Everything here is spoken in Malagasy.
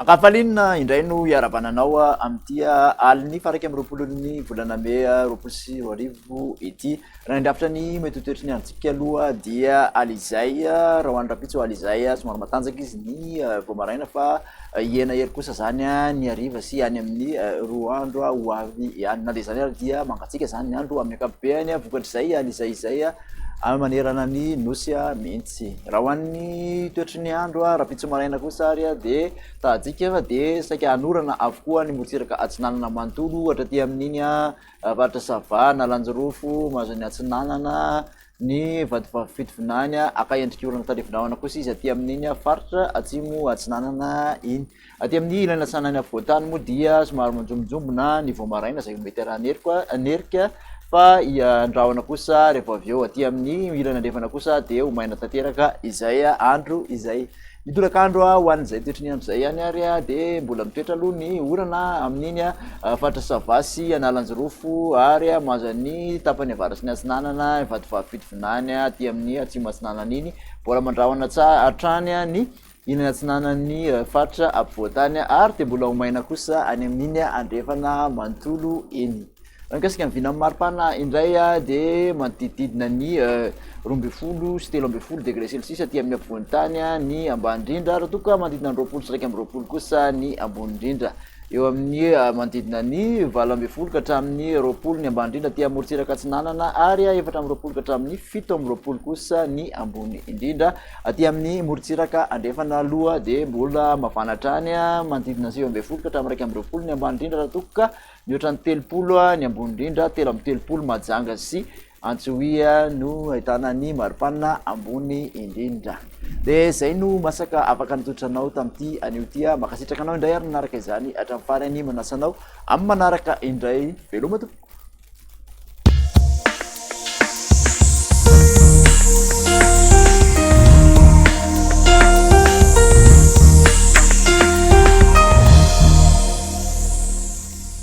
Ankafaliana indray no iarahabana anao amin'ity alin'ny faha 21n'ny volana mey 2020 ity. Raha ny drafitra ny mety ho toetry ny androntsika aloha dia alizay, raha ho an'ny rahampitso alizay somary matanjaka izy ny vao maraina fa hihena hery kosa izany ny hariva sy any amin'ny roa andro ho avy ihany. Na dia izany ary dia mangatsiaka izany ny andro amin'ny ankapobeny vokatr'izay alizay izay manerana ny nosy mihitsy. Raha ho an'ny toetry ny andro rahampitso maraina kosa ary dia tahadika fa dia saika hanorana avokoa ny morontsiraka atsinanana manontolo ohatra aty amin'iny faritra Sava, Analanjirofo, Mahazon'ny Atsinanana, ny Vatovavy Fitovinany, haka endrika orana tandrifindrahona kosa izy aty amin'iny faritra Atsimo Atsinanana iny. Aty amin'ny ilany atsinanan'ny afovoan-tany moa dia somary manjombonjombona ny vao maraina izay mety arahan'erika fa andrahona kosa rehefa avy eo. Aty amin'ny ilany andrefana kosa dia ho maina tanteraka izay andro izay. Ny tolakandro ho an'izay toetry ny andro izay ihany ary dia mbola mitoetra aloha ny orana amin'iny faritra Sava sy Analanjirofo ary mahazo an'ny tapany avaratry ny atsinanana, Vatovavy Fitovinany aty amin'ny atsimo atsinanana iny. Mbola mandrahona hatrany ny ilany atsinanan'ny faritra ampovoan-tany ary dia mbola ho maina kosa any amin'iny andrefana manontolo iny. Raha mikasika ny vinan'ny maripana indray dia manodidididina ny 12 sy 13 degré celsius aty amin'ny ampovoan-tany ny ambany indrindra raha toa ka manodidina ny 20 sy 21 kosa ny ambony indrindra. Eo amin'ny manodidina ny 18 ka hatramin'ny 20 ny ambany indrindra aty amorontsiraka atsinanana ary 24 ka hatramin'ny 27 kosa ny ambony indrindra aty amin'ny morontsiraka andrefana aloha dia mbola mafana hatrany manodidina ny 19 ka hatramin'ny 21 ny ambany indrindra raha toa ka Mihoatra ny 30 ny ambony indrindra, 33 Mahajanga sy Antsohihy no ahitana ny maripana ambony indrindra. Dia izay no masaka afaka nitolotra anao tamin'ity anio ity. Mankasitraka anao indray ary nanaraka izany hatramin'ny farany. Manasa anao amin'ny manaraka indray. Veloma tompoko.